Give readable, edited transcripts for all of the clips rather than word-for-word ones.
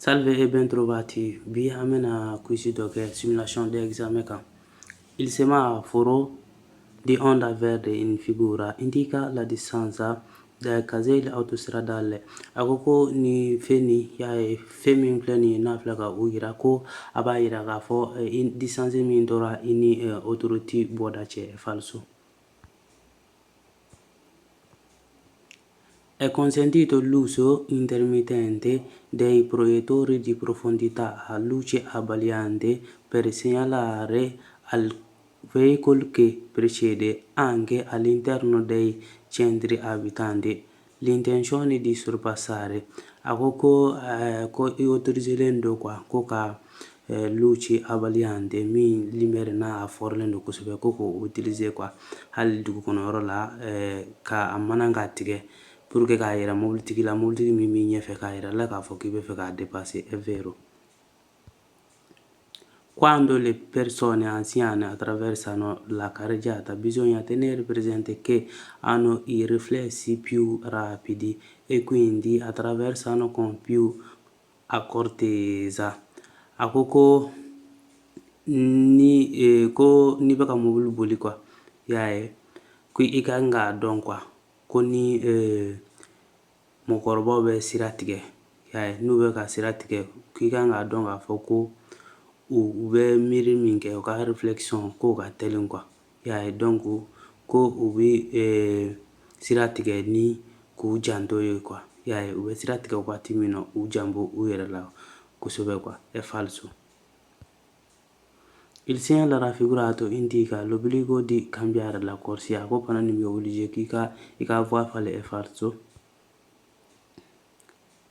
Salve e bentrovati, bi an bɛna quiz dɔ kɛ simulation d'examen kan. Il semaforo di onda verde in figura indica la distanza dai caselli autostradali. A ko ko ni fɛn nin y'a ye, fɛn min filɛ nin ye, n'a filɛ ka o yira, ko a b'a yira k'a fɔ distance min tora i ni autoroute bɔda cɛ. Falso. È consentito l'uso intermittente dei proiettori di profondità a luce abbagliante per segnalare al veicolo che precede, anche all'interno dei centri abitati, l'intenzione di sorpassare. A ko ko i autorisé don quoi, ko ka luce abbagliante min lumière n'a a fɔrilen don kosɛbɛ, ko k'o utiliser quoi, hali dugu kɔnɔ yɔrɔ la, ka a mana k'a tigɛ pour que k'a yira mobilitigi la, mobilitigi min b'i ɲɛfɛ, k'a yira la k'a fɔ k'i bɛ fɛ k'a dépasser. È vero. Quando le persone anziane attraversano la carreggiata bisogna tenere presente che hanno i riflessi più rapidi e quindi attraversano con più accortezza. A ko ko ni ko n'i bɛ ka mobili boli quoi, i y'a ye, ko i ka kan k'a dɔn quoi, ko ni mɔgɔkɔrɔbaw bɛ sira tigɛ, i y'a ye, n'u bɛ ka sira tigɛ, k'i kan k'a dɔn k'a fɔ ko u bɛ miiri min kɛ, u ka réflexion k'o ka teli quoi, i y'a ye. Donc ko u bɛ sira tigɛ ni k'u janto ye quoi, i y'a ye, u bɛ sira tigɛ waati min na, u janbo u yɛrɛ la kosɛbɛ quoi. È falso. Il segnale raffigurato indica l'obbligo di cambiare la corsia. A ko panneau nin bɛ obligé k'i ka i ka voie falen. È falso.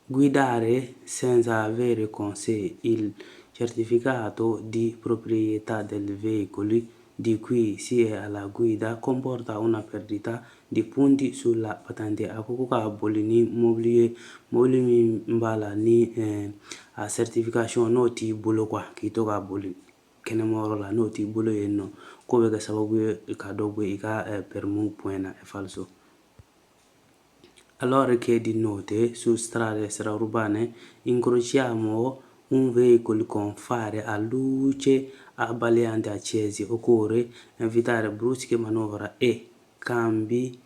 Guidare senza avere con sé il certificato di proprietà del veicolo di cui si è alla guida comporta una perdita di punti sulla patente. A ko ko ka boli ni mobili ye, mobili min b'a la ni a certification n'o t'i bolo quoi, k'i to ka boli kɛnɛmayɔrɔ la n'o t'i bolo yen nɔ, k'o bɛ kɛ sababu ye ka dɔ bɔ i ka permis point na. È falso. Allora che di notte su strade extraurbane incrociamo un veicolo con fari a luce abbagliante accesi, occorre evitare brusche manovre e cambi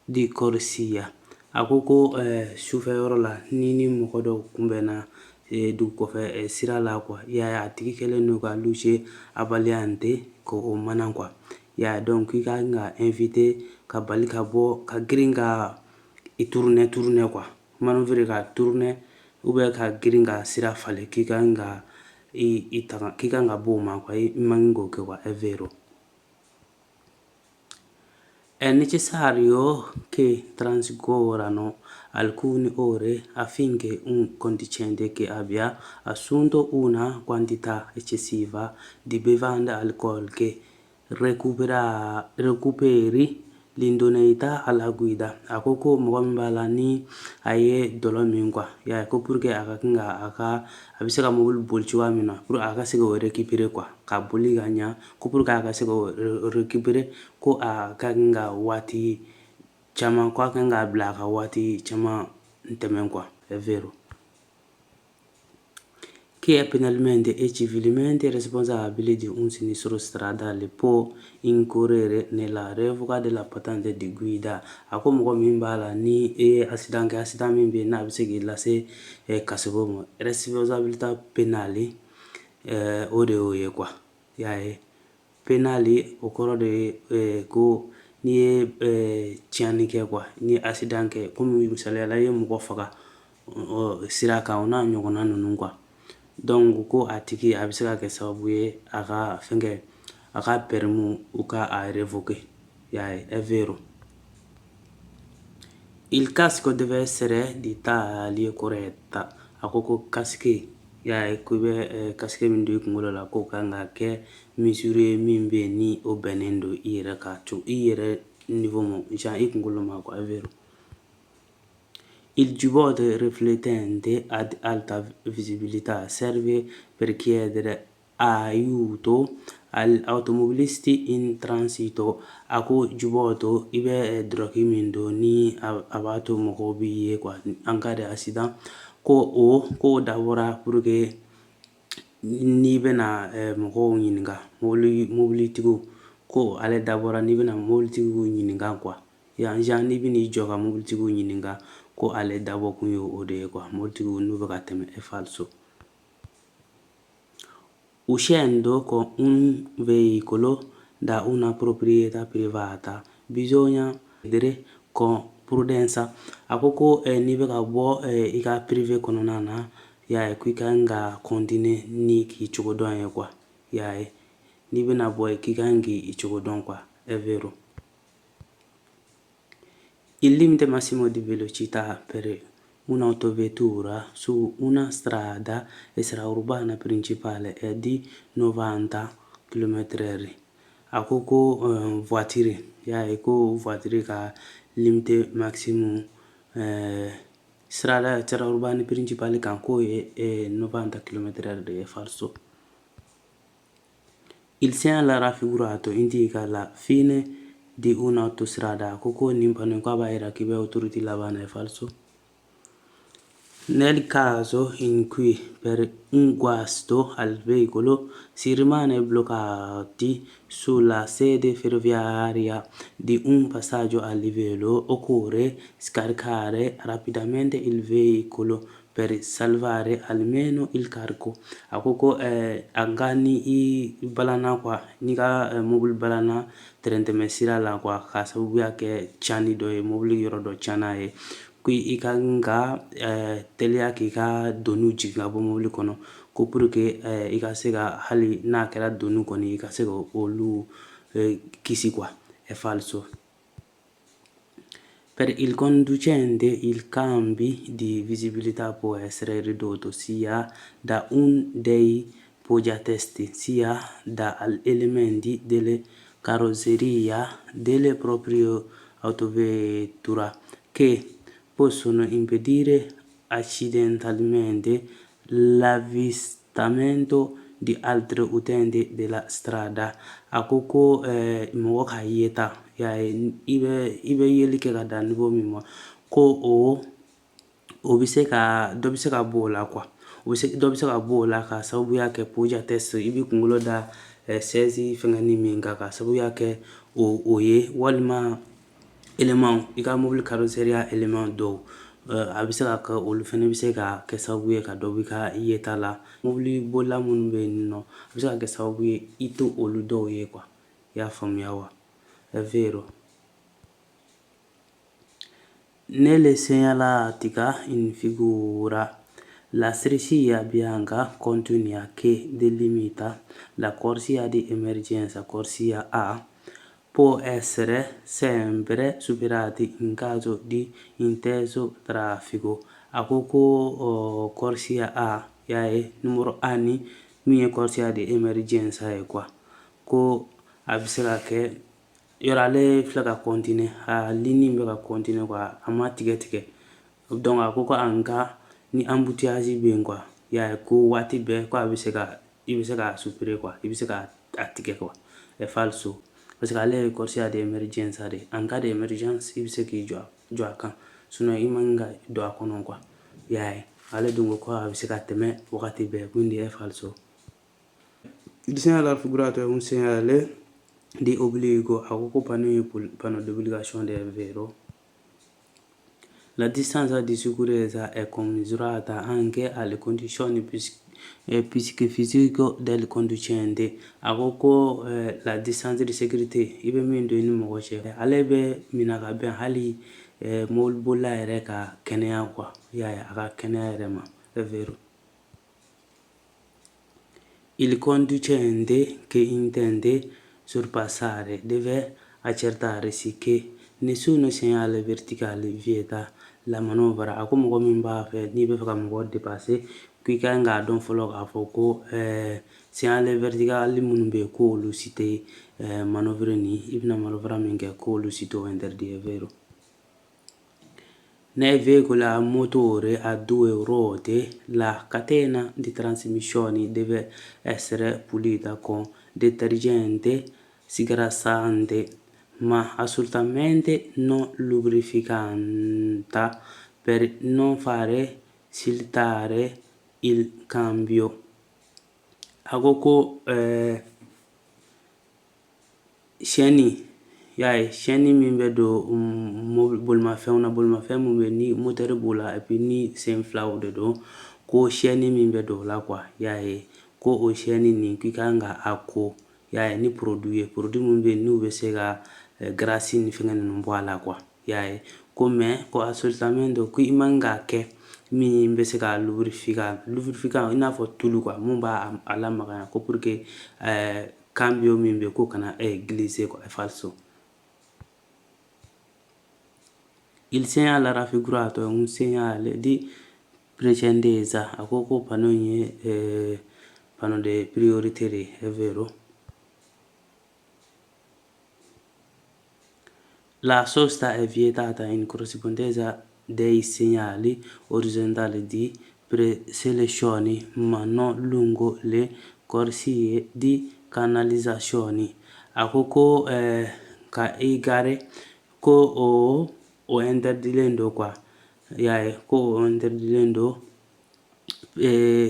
di corsia. A ko ko sufɛ yɔrɔ la, ni mɔgɔ dɔ kunbɛnna dugu kɔfɛ sira la quoi, i y'a ye, a tigi kɛlen don ka luce abbagliante k'o mana quoi, i y'a ye, donc i ka kan ka éviter ka bali ka bɔ ka girin ka i tourner tourner quoi, manœuvre ka tourner ou bien ka girin ka sira falen, k'i ka kan ka i tanga, k'i kan ka bɔ o ma quoi, i man k'o kɛ quoi. È vero. È necessario che trascorrano alcune ore affinché un conducente che abbia assunto una quantità eccessiva di bevande alcoliche recuperi l'idoneità alla guida. A ko ko mɔgɔ min b'a la ni a ye dɔlɔ min quoi, i y'a ye, ko pour que a ka kan ka a ka a bɛ se ka mobili boli cogoya min na, pour a ka se k'o récupérer quoi, ka boli ka ɲa, ko pour que a ka se k'o récupérer, ko a ka kan ka waati caman, ko a kan k'a bila a ka waati caman tɛmɛ quoi. È vero. Chi è penalmente e civilmente responsabile di un sinistro stradale può incorrere nella revoca della patente di guida. A ko mɔgɔ min b'a la ni e ye accident kɛ, accident min bɛ yen n'a bɛ se k'i lase kaso ma, responsabilité pénale, o de y'o ye quoi, i y'a ye. Pénale, o kɔrɔ de ye ko n'i ye tiɲɛni kɛ quoi, n'i ye accident kɛ, komi misaliyala i ye mɔgɔ faga sira kan, o n'a ɲɔgɔnna ninnu quoi. Donc ko a tigi a bɛ se ka kɛ sababu ye a ka fɛnkɛ, a ka permis u ka a révoquer, i y'a ye. È vero. Il casco deve essere di taglia corretta. A ko ko casque, i y'a ye, ko i bɛ casque min don i kunkolo la, k'o kan ka kɛ mesure ye min bɛ yen ni o bɛnnen don i yɛrɛ ka i yɛrɛ niveau ma, genre i kunkolo ma quoi. È vero. Il giubbotto riflettente ad alta visibilità serve per chiedere aiuto agli automobilisti in transito. A ko giubbotto, i bɛ dulɔki min don ni a b'a to mɔgɔw b'i ye quoi, en cas de accident. Ko o ko dabɔra pour que n'i bɛna mɔgɔw ɲininka, mobilitigiw, ko ale dabɔra n'i bɛna mobilitigiw ɲininka quoi. Yan genre n'i bɛn'i jɔ ka mobilitigiw ɲininka, ko ale dabɔ kun ye o de ye quoi, mobilitigiw n'u bɛ ka tɛmɛ. È falso. Uscendo con un veicolo da una proprietà privata bisogna procedere con prudenza. A ko ko n'i bɛ ka bɔ i ka privé kɔnɔna na, y'a ye, ko i ka kan ka continuer ni k'i cogo dɔn ye quoi. Y'a ye, n'i bɛna bɔ k'i ka kan k'i cogo dɔn quoi. È vero. Il limite massimo di velocità per un'autovettura su una strada extraurbana principale è di 90 km/h. A ko ko voiture, y'a ye, ko voiture ka limite maximum strada extraurbana principale kan, k'o ye 90 km/h de ye. Falso. Il segnale raffigurato indica la fine di un'autostrada. Ko ko nin panneau k'a b'a yira k'i bɛ autoroute laban na. È falso. Nel caso in cui per un guasto al veicolo si rimane bloccati sulla sede ferroviaria di un passaggio a livello, occorre scaricare rapidamente il veicolo per salvare almeno il carico. A ko ko a nka ni i balanna quoi, n'i ka mobili balanna tɛrɛntɛmɛ sira la quoi, k'a sababuya kɛ tiɲɛni dɔ ye, mobili yɔrɔ dɔ tiɲɛna ye, ko i ka kan ka teliya k'i ka doniw jigin ka bɔ mobili kɔnɔ, ko pour que i ka se ka, hali n'a kɛra doni kɔni, i ka se ka olu kisi quoi. È falso. Per il conducente il cambio di visibilità può essere ridotto sia da un dei poggiatesta sia da elementi della carrozzeria della propria autovettura che possono impedire accidentalmente l'avvistamento di altri utenti della strada. A ko ko mɔgɔ ka yeta, y'a ye, i bɛ yeli kɛ ka dan niveau min ma, ko o bɛ se ka dɔ bɛ se ka bɔ o la quoi. O bɛ se dɔ bɛ se ka bɔ o la ka sababuya kɛ poggiatesta, i b'i kunkolo da chaise fɛngɛnin min kan, ka sababuya kɛ o ye, walima élément i ka mobili carrosserie élément dɔw, a bɛ se ka kɛ olu fɛnɛ bɛ se ka kɛ sababu ye ka dɔ b'i ka yeta la. Mobili bolila minnu bɛ yen nɔ, a bɛ se ka kɛ sababu ye i to olu dɔw ye quoi. I y'a faamuya wa? È vero. Nella segnaletica in figura la striscia bianca continua che delimita la corsia di emergenza, corsia A, può essere sempre superata in caso di intenso traffico. A ko ko corsia A, y'a ye, numéro A ni min ye corsia di emergenza ye quoi, ko a bɛ se ka kɛ yɔrɔ ale filɛ ka continuer, a ligne bɛ ka continuer quoi, a ma tigɛ tigɛ. Donc a ko ko en cas ni embouteillage bɛ yen quoi, y'a ye, ko waati bɛɛ ko a bɛ se ka i bɛ se k'a supérer quoi, i bɛ se ka a tigɛ quoi. È falso, parce que ale ye corsia di emergenza de. En cas d'émergence, i bɛ se k'i jɔ a kan, sinon i man ka don a kɔnɔ quoi. I y'a ye, ale dun ko ko a bɛ se ka tɛmɛ wagati bɛɛ, quindi è falso. Il segnale raffigurato è un segnale di obbligo. A ko ko panneau ye panneau d'obligation de. È vero. La distanza di sicurezza è commisurata anche alle condizioni psicofisiche del conducente. A ko ko la distance de sécurité, i bɛ min don i ni mɔgɔ cɛ, ale bɛ minɛ ka bɛn hali mobili bolila yɛrɛ ka kɛnɛya quoi. I y'a ye, a ka kɛnɛya yɛrɛ ma. È vero. Il conducente che intende sorpassare deve accertarsi che nessun segnale verticale vieta la manovra. A ko mɔgɔ min b'a fɛ, n'i bɛ fɛ ka mɔgɔ dépasser, k'i ka kan k'a dɔn fɔlɔ k'a fɔ ko segnale verticale minnu bɛ yen, k'olu si tɛ manœuvre ni i bɛna manœuvre min kɛ, k'olu si t'o interdit. È vero. Nei veicoli a motore a due ruote la catena di trasmissione deve essere pulita con detergente sgrassante, ma assolutamente non lubrificata per non fare facilitare il cambio. A ko ko chaîne, y'a ye, chaîne min bɛ don bolimafɛnw na, bolimafɛn min bɛ ni moteur b'o la, et puis ni sen filaw de don, ko chaîne min bɛ don o la quoi, y'a ye, ko o chaîne nin, k'i kan ka a ko, y'a ye, ni produit ye, produit min bɛ yen n'u bɛ se ka graisse ni fɛngɛ ninnu bɔ a la quoi, y'a ye, ko mais ko assolutamente ko i man k'a kɛ min bɛ se ka lubrifiant, i n'a fɔ tulu quoi, mun b'a a lamagaya, ko pour que cambio min bɛ ko kana glisser quoi. È falso. Il segnale raffigurato è un segnale di precedenza. A ko ko panneau in ye panneau de priorité de ye. È vero. La sosta è vietata in corrispondenza dei segnali orizzontali di preselezione, ma non lungo le corsie di canalizzazione. A ko ko ka i garer, ko o interdilen don quoi, y'a ye, ko o interdilen don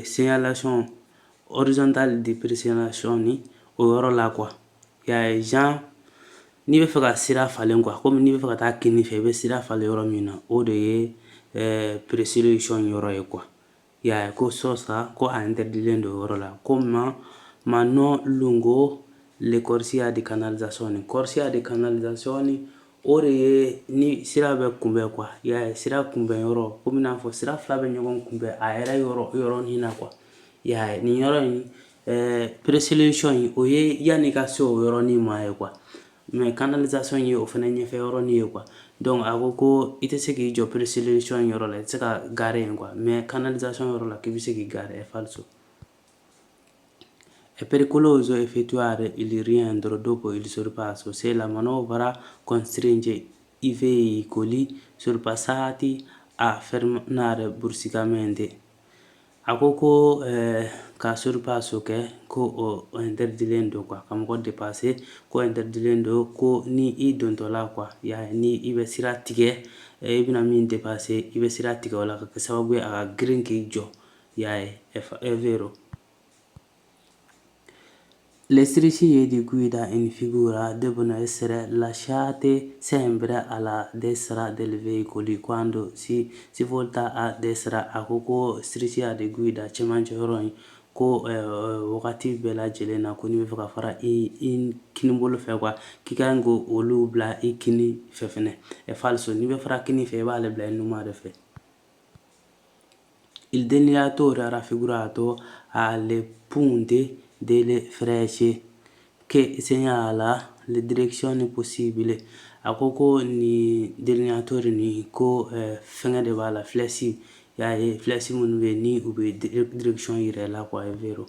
segnalation orizzontale di preselezione o yɔrɔ la quoi, y'a ye. Genre n'i bɛ fɛ ka sira falen quoi, komi n'i bɛ fɛ ka taa kini fɛ, i bɛ sira falen yɔrɔ min na, o de ye présélection yɔrɔ ye quoi, y'a ye, ko sosta ko a interdilen don o yɔrɔ la, ko ma non lungo le corsie di canalizzazione. Corsia di canalizzazione, o de ye ni sira bɛ kunbɛn quoi, y'a ye, sira kunbɛn yɔrɔ, komi n'a fɔ sira fila bɛ ɲɔgɔn kunbɛn a yɛrɛ yɔrɔ yɔrɔnin na quoi, y'a ye. Nin yɔrɔ in, présélection in, o ye yanni ka se o yɔrɔnin ma ye quoi, mais canalisation ye o fana ɲɛfɛ yɔrɔnin ye quoi. Donc a ko ko i tɛ se k'i jɔ présélection yɔrɔ la, i tɛ se ka garer yen quoi, mais canalisation yɔrɔ la, k'i bɛ se k'i garer. È falso. È pericoloso effettuare il rientro dopo il sorpasso se la manovra costringe i veicoli sorpassati a frenare bruscamente. A ko ko ka sorpasso kɛ, ko o interdilen don quoi, ka mɔgɔ dépasser, ko interdilen don, ko ni i dontɔla quoi, y'a ye, ni i bɛ sira tigɛ, i bɛna min dépasser, i bɛ sira tigɛ o la ka kɛ sababu ye a ka girin k'i jɔ, y'a ye. È vero. Le strisce di guida in figura devono essere lasciate sempre alla destra del veicolo quando si volta a destra. A ko ko strisce di guida cɛmancɛ yɔrɔ in, ko wagati bɛɛ lajɛlen na, ko n'i bɛ fɛ ka fara i kini bolo fɛ quoi, k'i kan k'olu bila i kini fɛ fɛnɛ. È falso. N'i bɛ fara kini fɛ, i b'ale bila i numan de fɛ. Il delineatore raffigurato ha le punte delle frecce che segnala le direzioni possibili. A ko ko ni delineatore ni, ko fɛngɛ de b'a la, flèche, y'a ye, flèche minnu bɛ yen ni u bɛ direction yira i la quoi. È vero.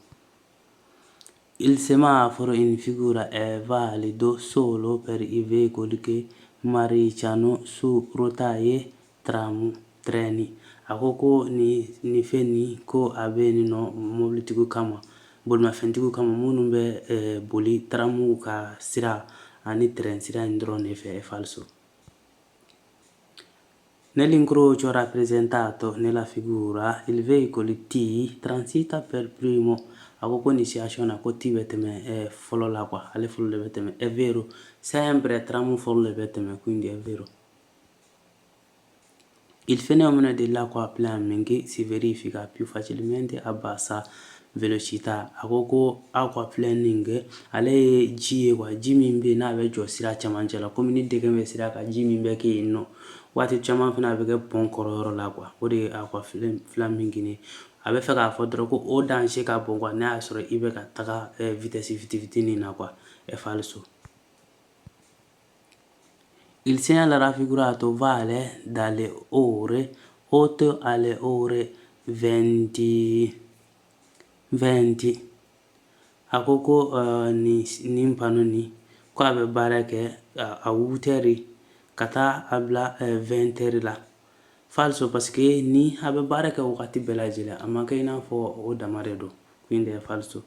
Il semaforo in figura è valido solo per i veicoli che marciano su rotaie tram, treni. A ko ko ni fɛn nin, ko a bɛ yen nɔ mobilitigiw kama, bolimafɛntigiw kama, minnu bɛ boli tramw ka sira ani train sira in dɔrɔn de fɛ. È falso. Nell'incrocio rappresentato nella figura, il veicolo T transita per primo. A ko ko nin situation na, ko T bɛ tɛmɛ fɔlɔ la quoi, ale fɔlɔ de bɛ tɛmɛ. È vero, sempre tram fɔlɔ de bɛ tɛmɛ, quindi è vero. Il fenomeno dell'aquaplaning si verifica più facilmente a bassa velocità. A ko ko aquaplaning, ale ye ji ye quoi, ji min bɛ yen n'a bɛ jɔ sira cɛmancɛ la, komi ni dingɛ bɛ sira kan, ji min bɛ kɛ yen nɔ, waati caman fana a bɛ kɛ pont kɔrɔ yɔrɔ la quoi, o de ye aquaplaning ye. A bɛ fɛ k'a fɔ dɔrɔn ko o danger ka bon quoi, n'a y'a sɔrɔ i bɛ ka taga vitesse fitinin na quoi. È falso. Il segnale raffigurato vale dalle ore 8 alle ore 20. A ko ko nin panneau nin, ko a bɛ baara kɛ a 8 heures ka taa a bila 20 heures la. Falso, parce que ni a bɛ baara kɛ wagati bɛɛ lajɛlen, a ma kɛ i n'a fɔ o dama de don, quindi è falso.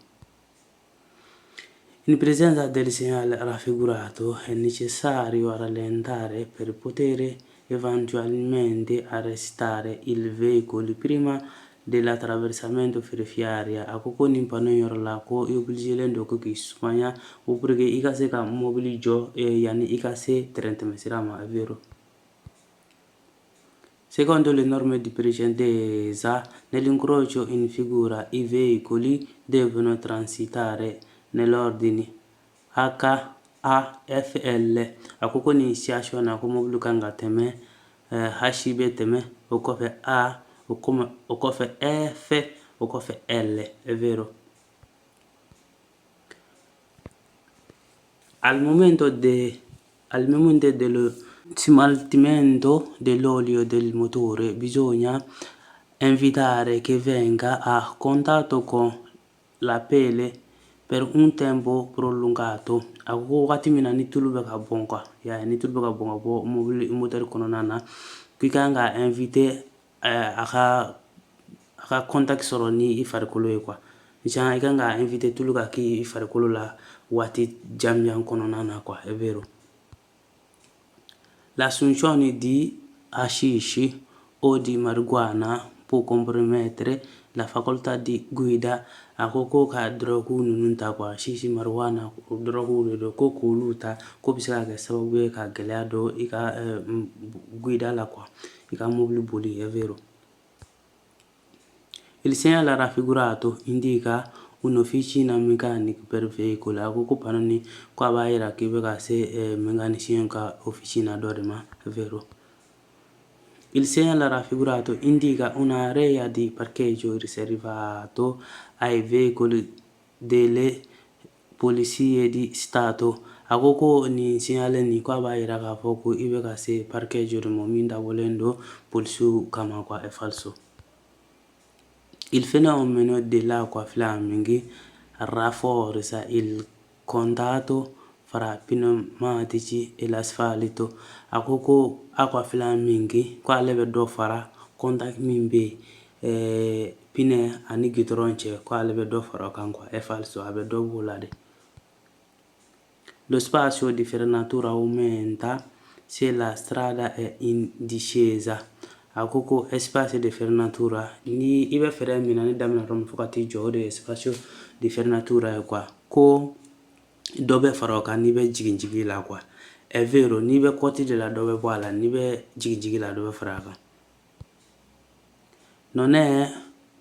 In presenza del segnale raffigurato è necessario rallentare per poter eventualmente arrestare il veicolo prima dell'attraversamento ferroviario. A ko ko nin panneau yɔrɔ la, ko i obligé don ko k'i sumaya ko pour que i ka se ka mobili jɔ yanni i ka se tɛrɛn tɛmɛsira ma. È vero. Secondo le norme di precedenza, nell'incrocio in figura i veicoli devono transitare nell'ordine H, A, F, L. A ko ko nin situation na, ko mobili kan ka tɛmɛ, H bɛ tɛmɛ, o kɔfɛ A, o kɔfɛ F, o kɔfɛ L. È vero. Al momento dello smaltimento dell'olio del motore bisogna evitare che venga a contatto con la pelle per un tempo prolungato. A ko ko wagati min na ni tulu bɛ ka bɔn quoi, ya ni tulu bɛ ka bɔn ka bɔ mobili moteur kɔnɔna na, k'i kan ka éviter a ka contact sɔrɔ ni i farikolo ye quoi. Genre i kan ka éviter tulu ka k'i farikolo la waati janjan kɔnɔna na quoi. È vero. L'assunzione di hashish o di marijuana può compromettere la facoltà di guida. A ko ko ka drogue ninnu ta quoi, hashish, marijuana, drogue de don, ko k'olu ta, ko bɛ se ka kɛ sababu ye ka gɛlɛya don i ka guida la quoi, i ka mobili boli. È vero. Il segnale raffigurato indica un'officina meccanica per veicoli. A ko ko panneau nin, ko a b'a yira k'i bɛ ka se mécanicien ka officina dɔ de ma. È vero. Il segnale raffigurato indica un'area di parcheggio riservato ai veicoli delle polizie di Stato. A ko ko nin signal nin, ko a b'a yira k'a fɔ ko i bɛ ka se parcheggio de ma min dabɔlen don polisiw kama quoi. È falso. Il fenomeno dell'aquaplaning rafforza il contatto fra pneumatici e l'asfalto. A ko ko aquaplaning, ko ale bɛ dɔ fara contact min bɛ yen pneu ani goudron cɛ, ko ale bɛ dɔ fara o kan quoi. È falso, a bɛ dɔ b'o la de. Lo spazio di frenatura aumenta se la strada è in discesa. A ko ko espace de frenatura, ni i bɛ frein minɛ ni daminɛ yɔrɔ min fo ka t'i jɔ, o de ye espace de frenatura ye quoi. Ko dɔ bɛ fara o kan n'i bɛ jigin jigin la quoi. È vero, n'i bɛ côte de la, dɔ bɛ bɔ a la, n'i bɛ jigin jigin la, dɔ bɛ fara a kan. Non è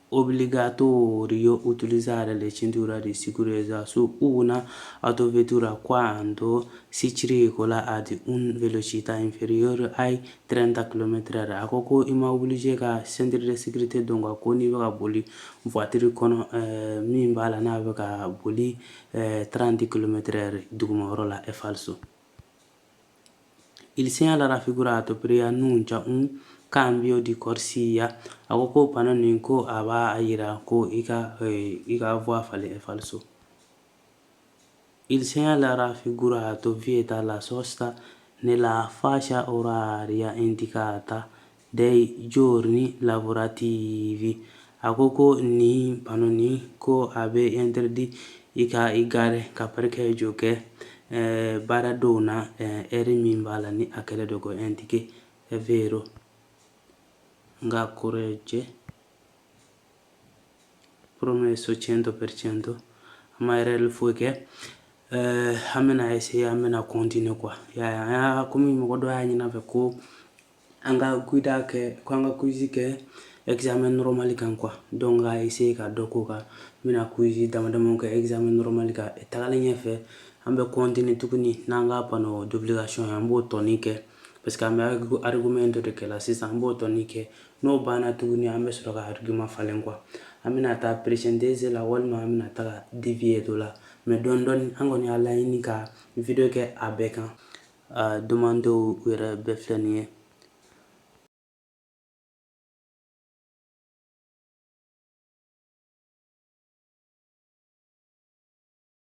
obbligatorio utilizzare le cinture di sicurezza su una autovettura quando si circola ad una velocità inferiore ai 30 km/h. A ko ko i ma obligé ka ceinture de sécurité don quoi, ko n'i bɛ ka boli voiture kɔnɔ min b'a la n'a bɛ ka boli 30 km/h dugumayɔrɔ la. È falso. Il segnale raffigurato preannuncia un cambio di corsia. A ko ko panneau nin, ko a b'a yira ko i ka voie falen. È falso. Il segnale raffigurato vieta la sosta nella fascia oraria indicata dei giorni lavorativi. A ko ko nin panneau nin, ko a bɛ interdit i ka i garer ka parqueggio kɛ baaradenw na heure min b'a la ni a kɛlen don k'o indiquer. È vero. N ka corregge promesso 100%, an ma erreur foyi kɛ. An bɛna essayer, an bɛna continuer quoi. Ya an y'a komi mɔgɔ dɔ y'a ɲini an fɛ ko an ka guida kɛ, ko an ka quiz kɛ examen normal kan quoi. Donc ka essayer ka dɔ k'o kan, n bɛna quiz dama dama kɛ examen normal kan. Tagalen ɲɛfɛ, an bɛ continuer tuguni n'an ka panneau d'obligation ye, an b'o tɔni kɛ parce que an bɛ argument dɔ de kɛ la sisan, an b'o tɔni kɛ. N'o banna tuguni, an bɛ sɔrɔ ka argument falen quoi. An bɛna taa precedenza la walima an bɛna taga divieto la, mais dɔɔni dɔɔni an kɔni y'a laɲini ka vidéo kɛ a bɛɛ kan. Demandew yɛrɛ bɛɛ filɛ nin ye.